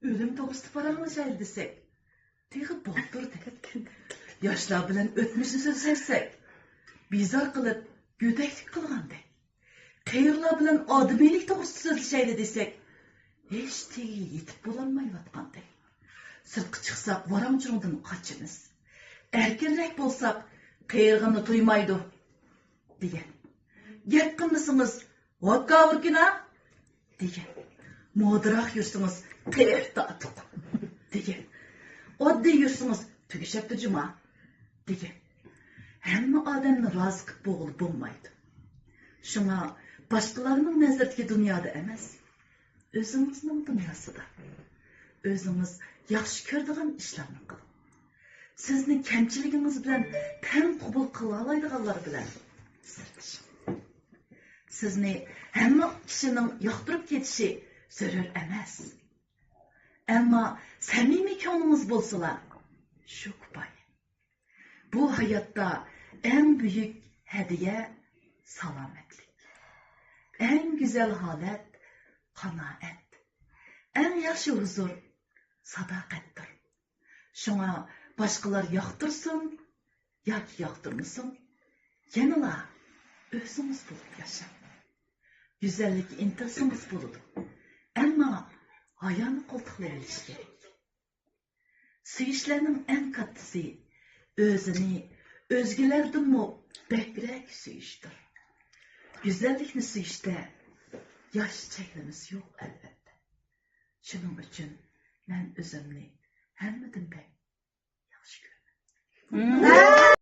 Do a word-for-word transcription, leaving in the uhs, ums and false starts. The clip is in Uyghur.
ئۆلۈم توغرىسىدا پاراڭلىشايلى دېسەك، تېخى بالدۇر دەك. ياشلار بىلەن ئۆتمۈشنى سۆزلەشسەك، بىزار قىلىپ، گۆدەكلىك قىلغاندەك. قېرىلار بىلەن ئادىمىيلىك توغرىسىدا سۆزلىشەيلى دېسەك، ھېچ تېگىگە يېتىپ بولالمايۋاتقاندەك. سىرتقا چىقساق، ۋارام-چۇرۇڭدىن قاچىمىز. ئەركىنرەك بولساق، قېرىغىنى تۇيمايدۇ، دېگەن. گەپ قىلمىسىڭىز، ۋاككاۋۇركىنا، دېگەن. مودىراق يۈرسىڭىز، قېرى تاتۇق، دېگەن. ئاددىي يۈرسىڭىز، تۈگىشەپتۇ جۇما، دېگەن. ھەممە ئادەمنى رازى قىلىپ بولغىلى بولمايدۇ. شۇڭا باشقىلارنىڭ نەزىرىدىكى دۇنيادا ئەمەس، ئۆزىڭىزنىڭ دۇنياسىدا ئۆزىڭىز ياخشى كۆرىدىغان ئىشلارنى قىلىڭ. سىزنى كەمچىلىكىڭىز بىلەن تەڭ قوبۇل قىلالايدىغانلار بىلەن سىردىشىڭ. سىزنى ھەممە كىشىنىڭ ياقتۇرۇپ كېتىشى زۆرۈر ئەمەس. ئەمما سەمىمىي كۆڭلىڭىز بولسىلا، شۇ كۇپايە. بۇ ھاياتتا ئەڭ بۈيۈك ھەدىيە سالامەتلىك. ئەڭ گۈزەل ھالەت قانائەت. ئەڭ ياخشى ھۇزۇر ساداقەتتۇر. شۇڭا باشقىلار ياقتۇرسۇن ياكى ياقتۇرمىسۇن، يەنىلا ئۆزىڭىز بولۇپ ياشاڭ. گۈزەللىككە ئىنتىلسىڭىز بولىدۇ، ئەمما ھايانى قولتۇقلىۋېلىش كېرەك. سۆيۈشلەرنىڭ ئەڭ كاتتىسى ئۆزىنى ئۆزگىلەردىنمۇ بەكرەك سۆيۈشتۇر. گۈزەللىكنى سۆيۈشتە ياش چەكلىمىسى يوق، ئەلۋەتتە. شۇنىڭ ئۈچۈن مەن ئۆزۈمنى ھەممىدىن بەك ياخشى كۆرىمەن.